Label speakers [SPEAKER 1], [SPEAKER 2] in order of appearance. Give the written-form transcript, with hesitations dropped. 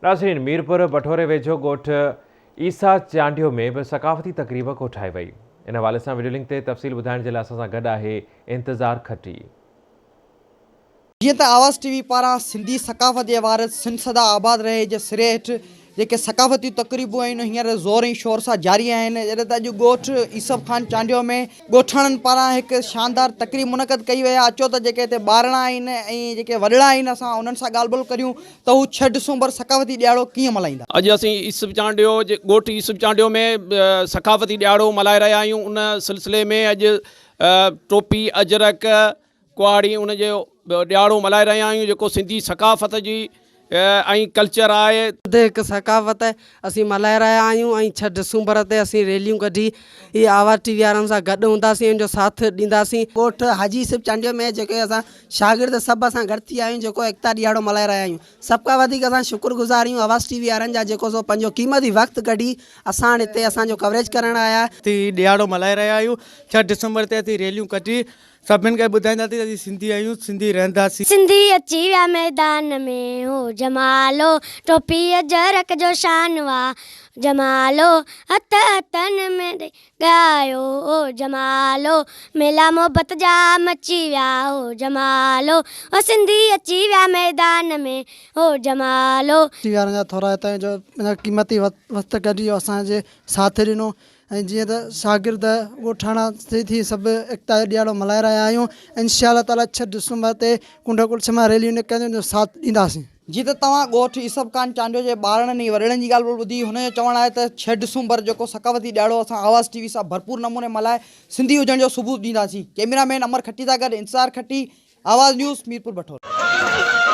[SPEAKER 1] ناظرين ميرپور بٺوري ويجهو ڳوٺ عيسيٰ چانڊيو ۾ به ثقافتي تقريب ڪوٺائي وئي. ان حوالي سان وڊيو لنڪ تي تفصيل ٻڌائڻ جي لاء اسان سان گڏ آهي انتظار کٽي.
[SPEAKER 2] جيئن ته آواز ٽي وي پاران سنڌي ثقافت جي وارث سنڌ سدا آباد رهي جي سري هيٺ جيڪي ثقافتي تقريبون آهن هينئر زور ۽ شور سان جاري آهن جڏهن ته اڄ ڳوٺ عيسب خان چانڊيو ۾ ڳوٺاڻن پاران هڪ شاندار تقريب منعقد ڪئي وئي آهي اچو ته جيڪي هتي ٻارڙا آهن ۽ جيڪي وڏڙا آهن اسان انهن سان ڳالهه ٻولهه ڪريون ته هو ڇهه ڊسمبر ثقافتي ڏهاڙو ڪيئن ملهائيندا.
[SPEAKER 3] اڄ اسين يوسف چانڊيو جي ڳوٺ يوسف چانڊيو ۾ ثقافتي ڏهاڙو ملهائي رهيا آهيون ان سلسلي ۾ اڄ ٽوپي اجرڪ ڪهاڙي ان جو ڏهاڙو ملهائي رهيا آهيون جيڪو سنڌي ثقافت جي ۽ ڪلچر آهي.
[SPEAKER 4] سنڌ هڪ ثقافت اسين ملهائي رهيا آهيون ۽ ڇهه ڊسمبر تي اسين ريليون ڪڍي هي آواز ٽي وي وارن سان گڏ هونداسين ان جو ساٿ ڏينداسين.
[SPEAKER 5] ڳوٺ حاجي يوسف چانڊيو ۾ جيڪي اسان شاگرد سڀ اسان گڏ ٿي آهيون جيڪو ايڪتا ڏيهاڙو ملهائي رهيا آهيون سڀ کان وڌيڪ اسان شڪر گذار آهيون آواز ٽي وي وارن جا جيڪو سو پنهنجو قيمتي وقت ڪڍي اسان وٽ هتي اسان جو ڪوريج ڪرڻ آيا.
[SPEAKER 6] ٿي ڏيهاڙو ملهائي رهيا آهيون ڇهه ڊسمبر تي اسين ريليون ڪڍي سڀن کي ٻڌائينداسين ته اسين سنڌي آهيون سنڌي رهنداسين.
[SPEAKER 7] سنڌي اچي ويا ميدان ۾ هو جمالو ٽوپي اجرڪ جو شان وا جمالو هٿ هٿن ۾ ڏئي ڳايو او جمالو ميلا محبت جا مچي ويا او جمالو او سنڌي اچي ويا ميدان ۾ او جمالو.
[SPEAKER 8] ٽي وارن جا ٿورائتا آهيون جو پنهنجو قيمتي وقت ڪڍي اسان جي ساٿ ڏنو ۽ جيئن ته شاگرد ڳوٺاڻا ٿي ٿي سڀ ايڪتا جو ڏيهاڙو ملهائي رهيا آهيون انشاء الله تعالي ڇهه ڊسمبر تي ڪنڊ ڪڙڇ مان ريليون نڪرنديون ان جو ساٿ ڏينداسين.
[SPEAKER 2] جيئن ته توهان ڳوٺ عيسب خان چانڊيو جي ٻارڙن ۽ وڏڙن جي ڳالهه ٻولهه ٻڌي، هن جو چوڻ آهي ته ڇهه ڊسمبر جيڪو ثقافتي ڏهاڙو اسان آواز ٽي وي سان ڀرپور نموني ملهائي سنڌي هجڻ جو ثبوت ڏينداسين. ڪئميرا مين امر کٽي سان گڏ انتظار کٽي، آواز نيوز، ميرپور بٺورو.